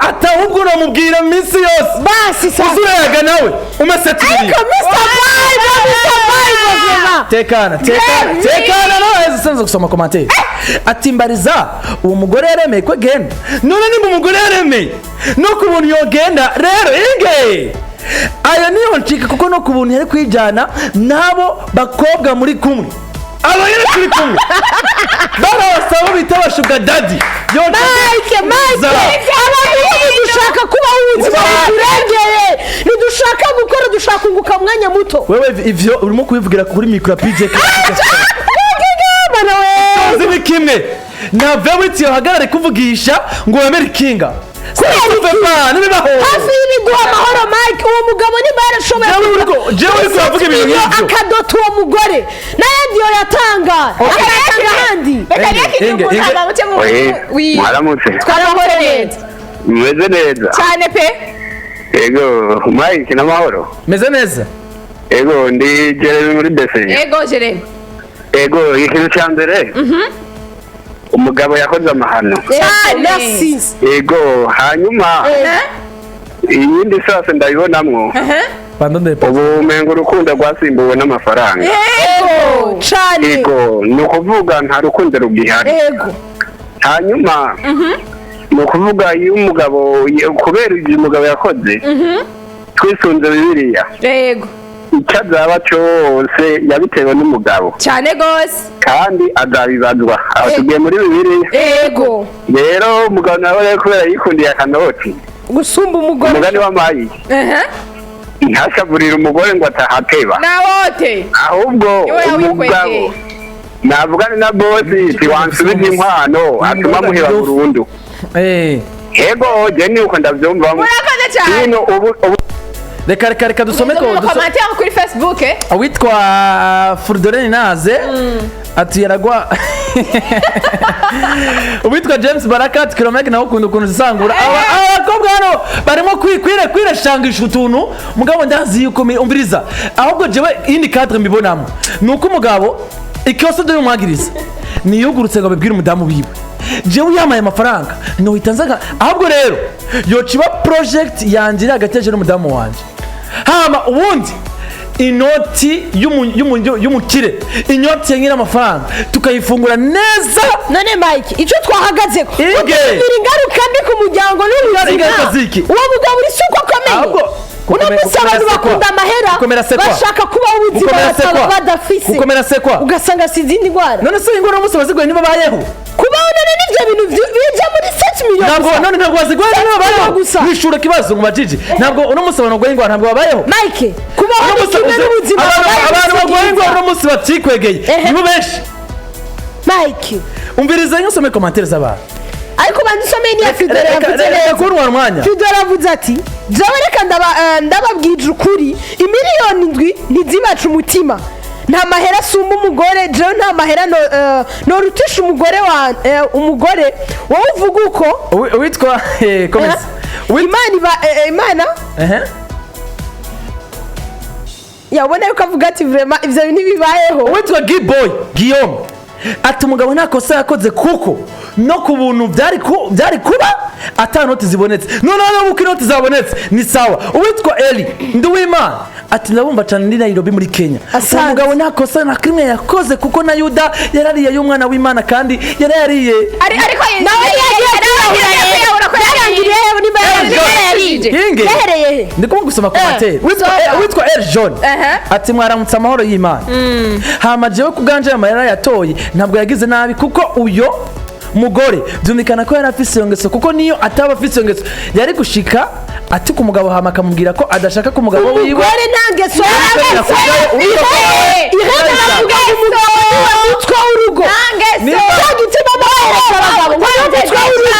ati ahubwo unamubwira iminsi yose Basi sa. uzurayaga nawe umese Ariko Mr Bible, Mr Bible, vraiment. Tekana, tekana, tekana, nawe sinzi gusoma commentaire. Ati mbariza, uwo mugore yaremeye ko agenda? None nimba umugore yaremeye no ku buntu yogenda rero, inge ayo niyo ncika, kuko no ku buntu yari kwijyana n'abo bakobwa muri kumwe, abo nyine turi kumwe barabasaba bita ba sugar daddy. Mike, Mike, abantu bose dushaka kubaho ubuzima buturengeye, ntidushaka gukora, dushaka kunguka mu mwanya. Ego. Wewe ivyo urimo kubivugira kuri micro ya PJ. Mana we! Uzi ni kimwe na V8 yohagarare kuvugisha ngo wemere ikinga. Kubera nibibaho. Hafi y'ibiguha amahoro, Mike, uwo mugabo niba yarashoboye Jewe uriko uravuga ibintu nk'ivyo. Akadota uwo mugore n'ayandi yoyatanga, akayatanga ahandi. Reka reka. Inge, Inyungu Inge. ntabwo muce mu Oye, wi. mwaramutse. Twaramutse neza. Mumeze neza? Cyane pe. Ego, Mike, n'amahoro? Meze neza. Ego, ndi Jeremy muri Bese. Ego, Jeremy. Ego, ikintu cya mbere, umugabo yakoze amahano. Cyane. Merci. Ego, hanyuma iyindi sase ndabibonamwo, Pardon de. ubu umenga urukundo rwasimbuwe n'amafaranga. Ego cane. Ego, ni ukuvuga nta rukundo rugihari. Hanyuma ni ukuvuga iyo umugabo, kubera ibyo umugabo yakoze, twisunze Bibiliya, icyo azaba cyose yabitewe n'umugabo. Cyane gose. Kandi azabibazwa. Aho tugiye muri Bibiliya. Rero umugabo nawe rero, kubera yikundiye akanoti gusumba umugore, umugani w'amayi, ntashavurire umugore ngo atahateba. Nawote. Ahubwo Niwe umugabo yawikwegeye. navugane na bosi, tiwansubiza inkwano, atuma amuheba burundu. Ego, je ni uko ndavyumvamo. Murakoze cyane. Hino ubu Reka dusome ko Commentaire kuri Facebook, eh. Awitwa Furdoreni naze ati yaragwa. Uwitwa James Baraka ati Kilomeke nawe ukunda ukuntu usangura aba bakobwa hano barimo kwirashangisha utuntu. Mugabo ndazi yuko umviriza, ahubwo jewe iyindi cadre mbibonamo ni uko umugabo ikosa dore umwagiriza niyugurutse ngo abibwire umudamu wiwe. Jewe yamaye amafaranga nohita nzaga, ahubwo rero yoca iba project yanjye iri hagati yaje n'umudamu wanje, hama ubundi inoti y'umukire, inoti ya nyir'amafaranga, tukayifungura neza. None Mike, icyo twahagaze ko Inge. kugira ingaruka mbi ku muryango n'ubuzima. Ingaruka ziki? Uwo mugabo uri si uko akomeye. Ahubwo Uno munsi gukomera abantu c'est quoi? bakunda amahera, Gukomera c'est quoi? bashaka kubaho ubuzima Gukomera c'est bataba quoi? badafise. Gukomera c'est quoi? Ugasanga si izindi ndwara. None se ingoro umunsi baziguye niba bayeho? Kubaho none n'ibyo bintu bija muri 7 miliyoni Ntabwo gusa. none ntabwo baziguye niba bayeho. Gusa. Wishura ikibazo mu bajiji, ntabwo uno munsi abantu barwaye ingwara ntabwo babayeho. Mike, kubaho Uno ni munsi kimwe n'ubuzima babayeho abantu si barwaye byiza. ingwara uno munsi batikwegeye nibo benshi. Mike. Umviriza, iyo usome commentaire z'abantu. Ariko banza usomeye niya Fidele yavuze Reka neza. kuntwara umwanya. Fidele avuze ati: "Jewe reka ndababwije ukuri, imiliyoni 7 ntizibaca umutima. Nta mahera asumba umugore. Jewe nta mahera norutisha umugore wa umugore wowe uvuga uko." Uwitwa komeza. Imana iba Imana yabona yuko avuga ati: "Vraiment, ivyo bintu ntibibayeho." Uwitwa Giboy Guillaume ati: "Umugabo nta kosa yakoze, kuko no ku buntu byari kuba ata noti zibonetse. Noneho uko inoti zabonetse ni sawa." Uwitwa Eli Nduwimana ati: "Ndabumva cyane, ndi Nairobi muri Kenya." Asante. Uwo mugabo nta kosa na kimwe yakoze, kuko na Yuda yarariye y'umwana w'Imana kandi yarayariye. Ariko Nawe yagiye kwiyahura ko byarangiriye he niba yarangiriye? Inge. Yahereye he? Ndi kumwe gusoma commentaire. Witwa El John ati: "Mwaramutse, amahoro y'Imana. Hama jewe kubwanje amayera yatoye ntabwo yagize nabi, kuko uyo mugore byumvikana ko yari afise iyo ngeso, kuko niyo ataba afise iyo ngeso yari gushika ati ku mugabo, hama akamubwira ko adashaka ko umugabo wiwe Umugore nta ngeso. Yari Ihene bavuga ngo umugabo niwe mutwe w'urugo. Niba- Cya gituma bahereza abagabo ngo niwe mutwe w'urugo.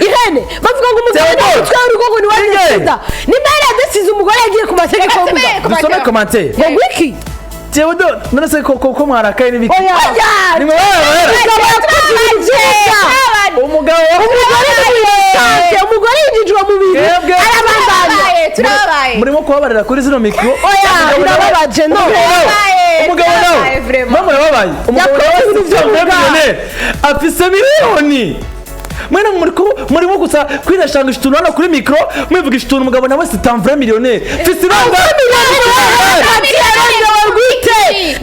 Ihene bavuga ngo umugabo niwe Theodore. mutwe w'urugo, ngo niwe Inge. desida. Nimba yaradesize, umugore yagiye ku mategeko y'umugabo. Dusome commentaire. Ngo gwiki? Theodore, none se ko mwarakaye n'ibiki? Oya. Nimwe babaye. Umugabo yakoze ibintu byiza. Umugabo Umugore ni umugore yinjijwe mu bintu Mwebwe- arabandanya. Turabaye. Murimo kubabarira kuri zino micro. Oya, birababaje no. Umugabo nawe Turabaye, vraiment. mwe murababaye. Umugabo Yakoze nawe ibintu afise by'ubugabo. millionnaire, afise miliyoni. Mwene muri murimo gusa kwirashangisha utuntu hano kuri micro, mwivugisha utuntu. Umugabo nawe c'est un vrai millionnaire, fise ibanga.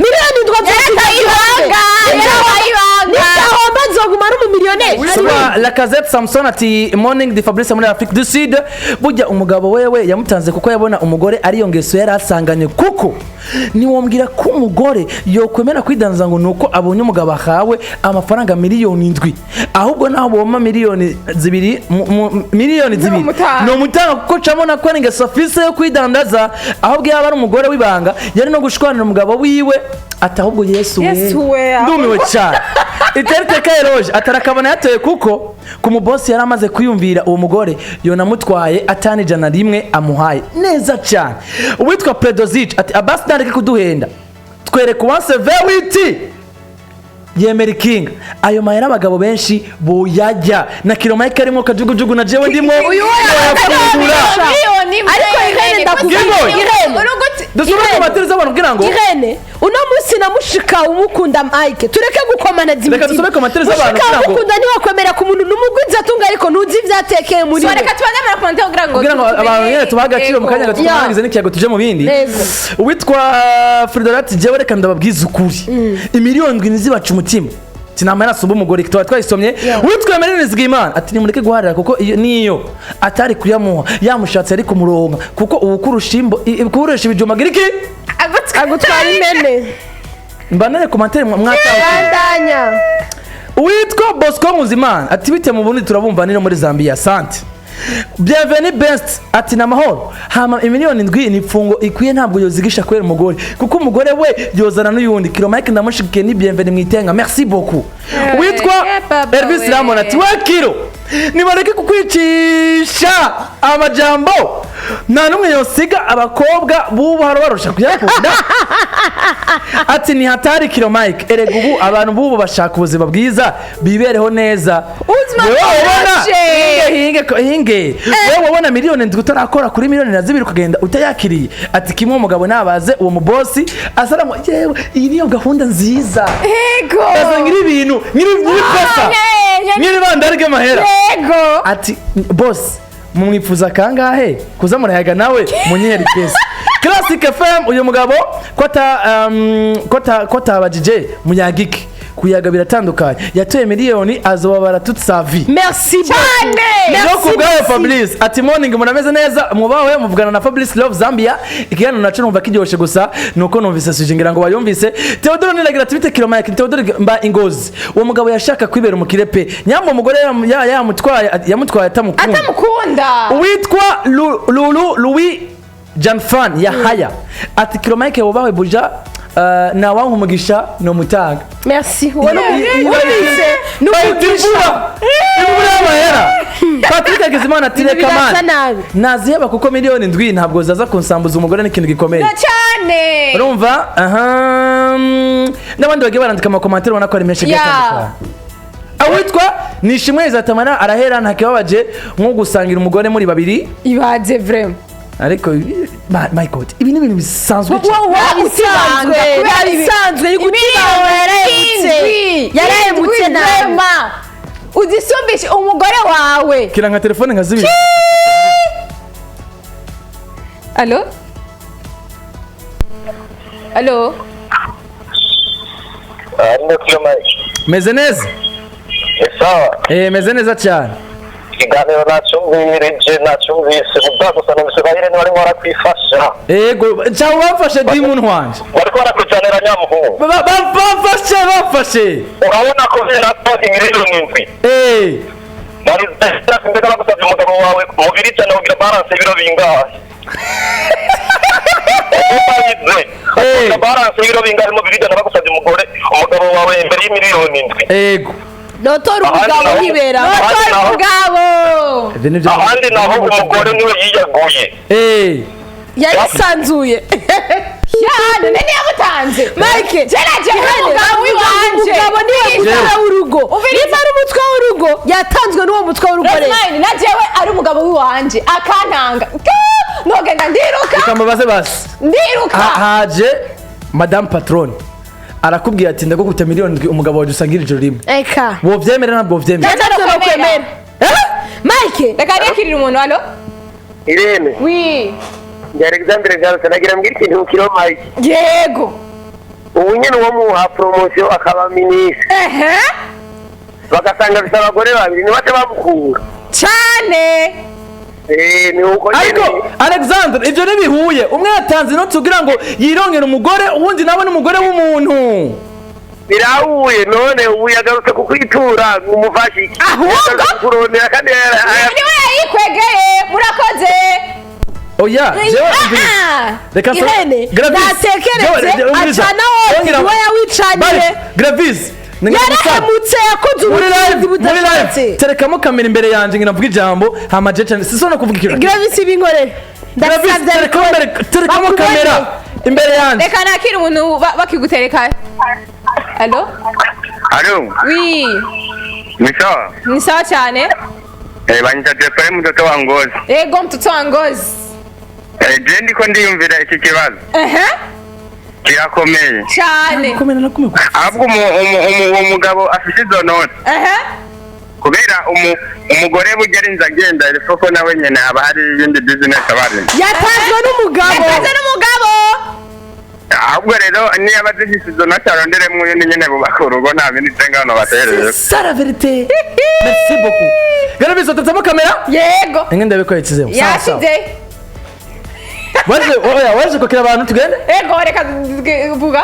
Miliyoni 7 Yarataye ibanga, yarataye ibanga. Nitahomba. Azoguma ari umumiliyoneri. Witwa Lacazette Samson ati: "Morning, de Fabrice muri Afrique du Sud. Burya umugabo wewe yamutanze kuko yabona umugore ariyo ngeso yari asanganye, kuko ntiwombwira ko umugore yokwemera kwidanza ngo nuko abonye umugabo ahawe amafaranga 7 miliyoni. Ahubwo naho boma 2 miliyoni, 2 miliyoni Nomutanga. nomutanga, kuko camona ko ari ingeso afise yo kwidandaza. Ahubwo yaba ari umugore w'ibanga yari no gushwanira umugabo wiwe." Ati ahubwo Yesu we. Yesu we. Ndumiwe cyane. Iterite eroge atarakabona yatoye, kuko ku mubosi yari amaze kwiyumvira uwo mugore yonamutwaye atani 100 amuhaye neza cyane. Uwitwa Predozic ati: "Abasi ntareke kuduhenda, twereka uwanse V8 yemera ikinga. Ayo mahera abagabo benshi boyajya na kilo Mike arimo kajugujugu na jewe ndimo." Uyu we. Yoyafungura. Miliyoni. Ariko Irene, ndakubwira. Ngingo. Irene. Dusubire ku Irene. matiri z'abantu kugira ngo Irene, uno munsi na mushika umukunda Mike, tureke gukomana. Reka dusome commentaires z'abantu Mushika kugira ngo- umukunda ntiwakwemera ku muntu n'umugwiza atunga, ariko ntuzi ivyatekeye muri So we. reka tubanze muri commentaire kugira ngo Kugira ngo abantu nyine tubahe agaciro mu kanya gato, turangize n'ikiyago tuje mu bindi. Yego. Uwitwa Fridolati: "Jewe reka ndababwiza ukuri, 7 miliyoni ntizibaca umutima." Sinama yarasumba umugore, tuba twayisomye. Uwitwa Emeline Zigimana ati: "Nimureke guharira, kuko iyo niyo atari kuyamuha yamushatse ari kumuronka, kuko ubu kurusha kurushimbo ibijumba agira iki?" Agutwara impene. Mbanare commentaire mwatawe. Bandanya. Uwitwa Bosco Nkuzimana ati: "Bite mu Burundi, turabumva nino muri Zambia, sante." Bienvenue Best ati: "Namahoro. Hama 7 miliyoni ni ifungo ikwiye, ntabwo yozigisha kubera umugore, kuko umugore we yozana n'uyundi. Kilo Mike ndamushigikiye." Ni Bienvenue mwitenga, merci beaucoup. Uwitwa baba Elvis we. Ramon ati: "We Kilo, nibareke kukwicisha amajambo, nta n'umwe yosiga abakobwa b'ubu hari barusha kuyakunda." Ati: "Ni hatari Kilo Mike, erega ubu abantu b'ubu bashaka ubuzima bwiza, bibereho neza." Ubuzima Wewe wabona bworoshe. hinge hinge hinge, wewe wabona 7 miliyoni utarakora kuri 2 miliyoni ukagenda utayakiriye. Ati: "Kimwe umugabo nabaze uwo mubosi asaramu, yewe iyi niyo gahunda nziza." Yego. Asa nyiri ibintu nyiri nyiri pesa nyiri bandari ry'amahera. Ati: "Boss, mumwifuza kangahe kuza murayaga nawe munyihera ipesa." Classic FM: "Uyu mugabo ko atabajije muyagike, kuyaga biratandukanye, yatoye miliyoni azobabara toute sa vie." Merci beaucoup. No ku bwawe. Fabrice ati: "Morning, murameze neza, mubawe muvugana na Fabrice Love Zambia. Ikiganiro naco numva kiryoshe, gusa nuko numvise suje, ngira ngo bayumvise." Theodore Niragira ati: "Bite Kilo Mike, Theodore mba ingozi. Uwo mugabo yashaka kwibera umukire pe, nyambo umugore yamutwaye, yamutwaye atamukunda." Atamukunda. Uwitwa Lulu Louis Janfan Yahaya ati: "Kilo Mike wubawe buja, nawanka umugisha nomutanga." Merci. Wowe wumvise ni Bahita umugisha. Imvura, imvura y'amahera. Patrick Hakizimana ati: Ibintu "Reka birasa mani nabi. naziheba, kuko 7 miliyoni ntabwo zaza kunsambuza umugore, n'ikintu gikomeye." Cyane. Urumva aha, n'abandi bagiye barandika ama commentaires, ubona ko ari menshi agiye atandukanye. Awitwa Nishimwe Zatamara arahera, ntakibabaje nko gusangira umugore muri babiri. Ibaze vraiment. Ariko my God, ibi ni ibintu bisanzwe cyane. Bisanzwe, bisanzwe ni gutibanga. Yarahemutse, yarahemutse nabi. Uzisumbishe umugore wawe. Kira nka telefone nka zibiri. Allo, allo. Arimo Kilo Mike. Meze neza. Ni sawa. Eh, meze neza cyane. Ikiganiro nacyumvirije, nacyumvise ubwa gusa, numvise ba Irene barimo barakwifasha. Ego cyangwa bamfashe di muntu wanje. Bariko barakujyanira nyamuhungu. Bamfashe, bamfashe. Urabona ko bera ko 7 miliyoni. Eh. Nari mbega bagusabye umugabo wawe mubiri cyane kugira balance y'ibiro bingahe? Utayize. Eh. Balance y'ibiro bingahe mubiri cyane bagusabye umugore umugabo wawe imbere y'7 miliyoni? Ego. Notora umugabo nkibera. Ahandi naho- Umugabo. Ibyo nibyo. Ahandi naho umugore niwe yiyaguye. Eh. Yarisanzuye. Ya none niyamutanze. Mike. Jeraje umugabo w'iwanje. Umugabo niwe mutwe w'urugo. Ubiriza. Niba ari umutwe w'urugo, yatanzwe n'uwo mutwe w'urugo rero. Rosemary, na jewe ari umugabo w'iwanje akantanga, nogenda ndiruka. Reka mbabaze basi. Ndiruka. Haje madame patronne arakubwira ati: "Ndagukubita 7 miliyoni, umugabo wawe usangira ijoro rimwe." Eka. Wovyemera? Ntabwo wovyemera. Ntabwo nokwemera Mike. Reka nikirira umuntu. Allo. Irene. Oui. Ndi Alexandre Garose, nagira mbwira ikintu Kilo Mike. Yego. Ubu nyine uwo muha promotion akaba minisitiri. Ehe. Bagasanga afite abagore babiri, ntibace bamukura. Cyane. Ni uko nyene. Ariko Alexandre, ibyo ntibihuye. Umwe yatanze inoti kugira ngo yirongere umugore, uwundi nawe n'umugore w'umuntu. Birahuye. None ubu yagarutse kukwitura ngo umufashe iki? Ahubwo- Yagarutse kukurondera kandi Niwe yayikwegeye. Murakoze. Oya, jewe Ah! reka Irene, Gravis, natekereze, umviriza. acana wose, Ongera- niwe yawicaniye. Bari, Gravis, ni nka musaza. Yarahemutse, yakoze Muri live, ubutunzi muri live, budashatse. Terekamo kamera imbere yanjye ngira mvuge ijambo, hama je cyane sisona kuvuga ikintu. Gravis, ibinkorere. Gravis, Ndasabye. terekamo imbere, terekamo Bakubone. kamera imbere yanjye. Reka nakire umuntu bakigutereka. Allo? Alo, Oui. Ni sawa? Ni sawa cyane. Banyita Jeffrey, mtoto wa Ngozi. Ego, mtoto wa Ngozi. Je ndiko ndiyumvira iki kibazo. Kirakomeye. Cyane. Komera nakumwe. Ahubwo uwo mugabo afite izo noti. Kubera umugore burya arinze agenda, ko nawe nyene haba hari iyindi business aba arimo. Yatanzwe n'umugabo. Yatanze n'umugabo. Ahubwo rero niyo aba azifise izo noti, aronderemwo uyundi nyene bubaka urugo, nta bindi ngano batereye. C'est ça la vérité. Merci beaucoup. Gravis, utatamo kamera? Yego. Inge ndabikora ikizemo. Sawa sawa. Yashize. Waje, oya, waje kwakira abantu tugende? Ego, reka vuga.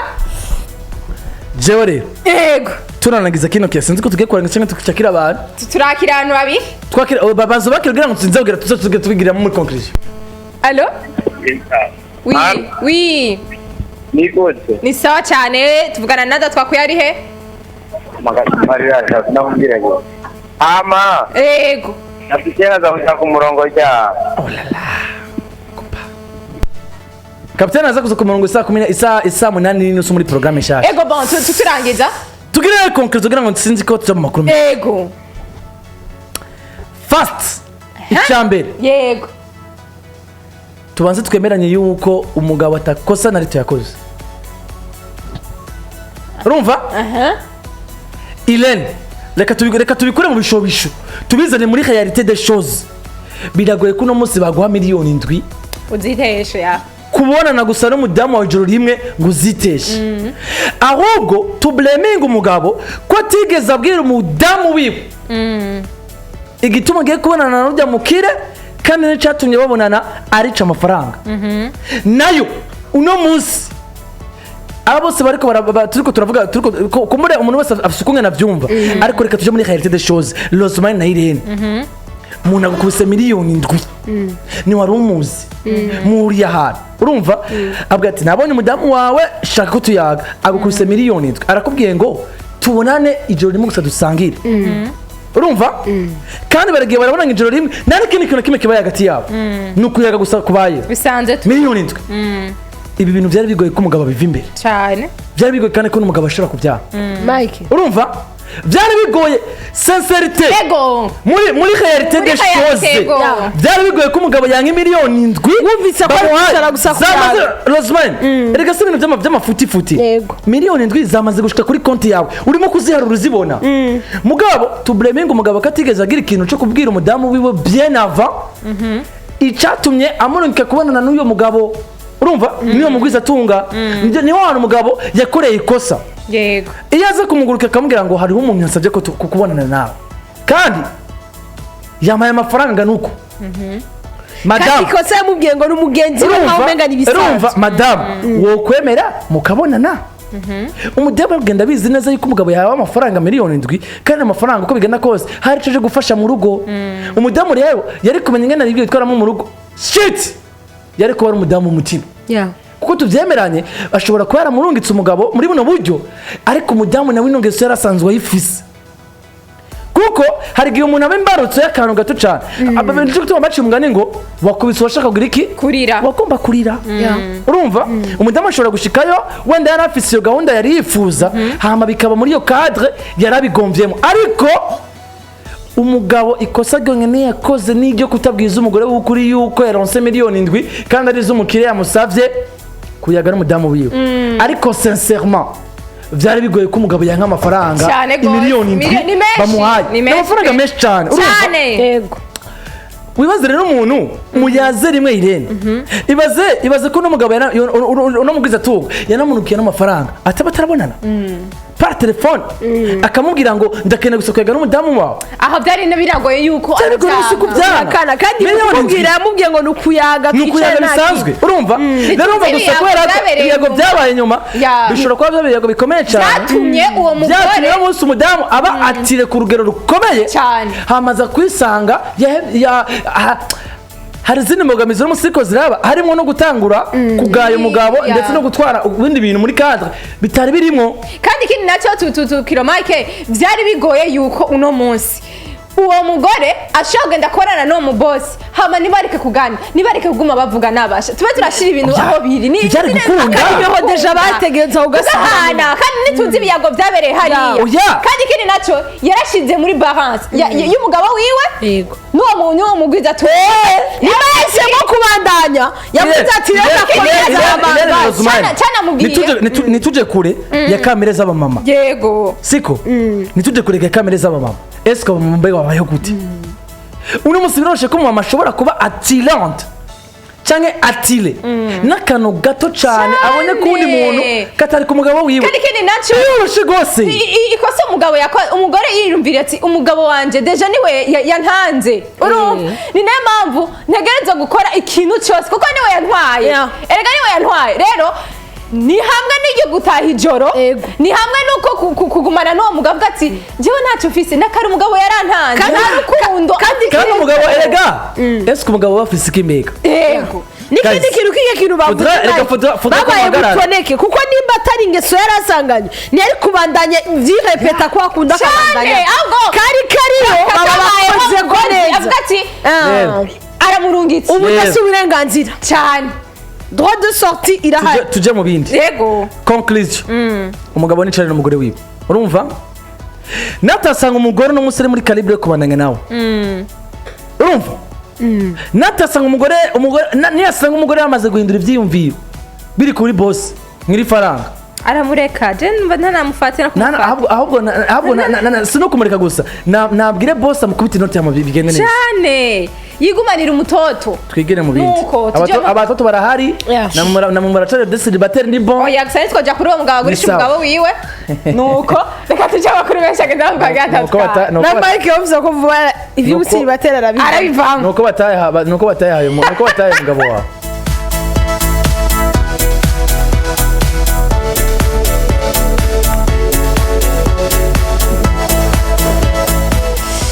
Jewe rero Yego. turangiza kino kiya, sinzi ko tugiye kurangiza cyangwa tukakira abantu. Turakira abantu babiri. Twakira, oh, babanza bakira kugira ngo tuzinze kugira tuze tuge tubigiramo muri conclusion. Allo? Oui. Ah. Oui. Ni gute? Ni sawa cyane. Tuvugana nada twakuye ari he? Nakubwira ngo ama Ego. kapitene aza ku murongo rya Oh la la. Kupa. Kapiteni aza kuza ku murongo isaa 10, isaa 8:30 muri programme nshasha. Ego, bon, turangiza. Tugire conclusion kugira ngo sinzi ko tuja mu makuru menshi. Ego. Fast. Icyambere, Yego. tubanze twemeranye yuko umugabo atakosa na rito yakoze. Urumva? Aha. Irene, reka tubikure mu bishobisho, tubizane muri réalité des choses. Biragoye ko uno munsi baguha miliyoni 7 Uziteshe ya. kubonana gusa n'umudamu wawe ijoro rimwe ngo uziteshe. Ahubwo tubleminga umugabo ko atigeze abwira umudamu wiwe igituma agiye kubonana na rujya mukire, kandi n'icyatumye babonana arica amafaranga nayo. Uno munsi aba bose bariko turiko turavuga, turiko kumure umuntu wese afise ukungene avyumva, ariko reka tuje muri réalité des choses. Rosemary na Irene, umuntu agukubise miliyoni 7, ntiwari umuzi, muhuriye ahantu, urumva, avuga ati: "Nabonye umudamu wawe, shaka ko tuyaga." Agukubise miliyoni 7, arakubwiye ngo tubonane ijoro rimwe gusa dusangire. Urumva, kandi baragiye barabona ngo ijoro rimwe, nta n'ikindi kintu na kimwe kibaye hagati yabo, ni ukuyaga gusa kubaye. Bisanzwe tu. Miliyoni 7, ibi bintu byari bigoye ko umugabo abiva imbere. Cyane. Byari bigoye kandi ko n'umugabo ashobora kubyara. Mike. Urumva, byari bigoye, sincérité. Ego. Muri réalité Muri des réalité, choses, ego. byari bigoye ko umugabo yanga miliyoni 7 Wumvise ko ari bamuhaye. kwicara gusa Zamaze kuyaga. Rosemary, erega si ibintu by'amafutifuti. Yego. Miliyoni 7 zamaze gushika kuri konti yawe, urimo kuziharura uzibona. Mugabo tubleminga umugabo ko atigeze agira ikintu cyo kubwira umudamu wiwe bien avant icyatumye amurungika kubonana n'uyo mugabo. Urumva, niyo mugwiza atunga, niho hantu umugabo yakoreye ikosa. Iyo aza kumuguruka akamubwira ngo hariho umuntu yansabye ko kubonana nawe kandi yampaye amafaranga angana uku, Kandi madamu. ikosa yamubwiye ngo ni umugenzi we, nkaho Urumva, umenga ni urumva, ibisanzwe. madamu, wokwemera mukabonana? Umudamu agenda abizi neza yuko umugabo yahawe amafaranga miliyoni 7, kandi amafaranga uko bigenda kose hari icyo aje gufasha mu rugo. Umudamu rero yari kumenya ingene ibyo yitwaramo mu rugo. Shit, yari kuba ari umudamu w'umutima, kuko tubyemeranye, ashobora kuba yaramurungitse umugabo muri buno buryo, ariko umudamu nawe ino ngeso yari asanzwe ayifise, kuko hari igihe umuntu aba imbarutso y'akantu gato cyane. Aba nicyo gituma baciye umugani ngo wakubise uwashaka kugira iki? Kurira. Wagomba kurira. Urumva, umudamu ashobora gushikayo wenda yari afise iyo gahunda yari yifuza, hama bikaba muri iyo cadre yari abigombyemo. Ariko umugabo ikosa ryonyine yakoze ni iryo kutabwiza umugore w'ukuri yuko yaronse miliyoni 7, kandi ari iz'umukiriya yamusavye kuyaga n'umudamu wiwe. Ariko sincèrement, byari bigoye ko umugabo yanka amafaranga Cyane gose. imiliyoni 7 Ni menshi. bamuhaye. Ni menshi Amafaranga pe. menshi cyane, urumva? Cyane. Yego. Wibaze rero umuntu muyaze rimwe, Irene, ibaze ko uno mugabo uno mugwiza atunga yanamunukiye n'amafaranga ataba atarabonana. Par téléphone akamubwira ngo ndakeneye gusa kuyaga n'umudamu wawe. Aho byari biragoye yuko Byari bigoye arabyanga. si kubyanga. Akana kandi Miliyoni 7. yamubwiye ngo ni ukuyaga, Ni ukuyaga twicare nta bisanzwe. Urumva rero, urumva gusa Ibiyago kubera ko byabereye ibiyago nyuma. byabaye nyuma, Ya. bishobora kuba byabaye ibiyago bikomeye cyane, Byatumye uwo mugore byatumye uno munsi umudamu aba atire ku rugero rukomeye Cyane. hamaze kwisanga hari izindi mbogamizi uno munsi ziriko ziraba, harimo no gutangura kugaya umugabo ndetse no gutwara ibindi bintu muri cadre bitari birimo. Kandi ikindi nacyo, tu Kilomike, byari bigoye yuko uno munsi uwo mugore ashobora kugenda akorana n'uwo mubosi, hama ntibareke kuganira, ntibareke kuguma bavuga, nabasha tube turashyira ibintu aho biri. Byari gukunda. Kandi déjà bategereza ugasahana, kandi ntituzi ibiyago byabereye hariya. Oya. Kandi ikindi nacyo, yarashize muri balance y'umugabo wiwe n'uwo muntu, uwo mugwiza tu Niba yahisemo kubandanya, yavuze ati reka komeza amabanga. Cyanamubwiye. Ntituje kure ya kamere z'abamama. Siko ntituje kure ya kamere z'abamama. Ese abamama mbega babayeho gute uno munsi? Biroroshye ko umumama ashobora kuba attirante cyangwa attiré n'akantu gato cyane abonye ku wundi muntu katari ku mugabo wiwe. Kandi ikindi nacyo, Biroroshye rwose. Ikosa umugabo yakoze, umugore yiyumvira ati umugabo wanje déjà niwe yantanze, urumva, ni nayo mpamvu ntegerezwa gukora ikintu cyose kuko niwe yantwaye. Erega niwe yantwaye. Rero ni hamwe n'iryo gutaha ijoro, ni hamwe n'uko kugumana n'uwo mugabo avuga ati njyewe ntacyo mfise, n'akari umugabo yarantanze, nta rukundo. Kandi umugabo erega, ese umugabo we afise iki mbega? Yego. N'ikindi Guys, kintu, k'iyo kintu bavuze, Faudra- reka faudra ko babaye muhagarara. butoneke, kuko nimba atari ingeso yari asanganye, ntiyari kubandanya vyirepeta ko akunda akabandanya Ahubwo kari kariyo baba kakabayeho bakoze ko umugozi, neza. Avuga ati aramurungitse. Ubu Yego. ndetse uburenganzira cyane. Droit de sortie irahari. Tuje mu bindi. Conclusion: umugabo nicare n'umugore wiwe. Urumva, natasanga umugore n'umusore muri calibre yo kubandanya nawe, urumva, natasanga umugore niyasanga umugore yamaze guhindura ibyiyumviro biri kuri boss mwiri faranga, Aramureka. Je numva ntanamufatira kumufata. Ahubwo si no kumureka gusa. Nabwire boss amukubite inoti yama bigende neza. Cyane, yigumanira umutoto. Twigire mu bindi. Nuko, tujye Abatoto barahari. Na mu muracare de célibataire ni bon. Oya, gusa ntitwajya kuri uwo mugabo agurisha Ni sawa. umugabo wiwe. Nuko reka tujye amakuru menshi agenda bavuga Nuko gatatu. nuko Na Mike yavuze ko vuba ivy'ubucélibataire arabivamo. Arabivamo. Nuko bataye, nuko bataye umugabo wawe.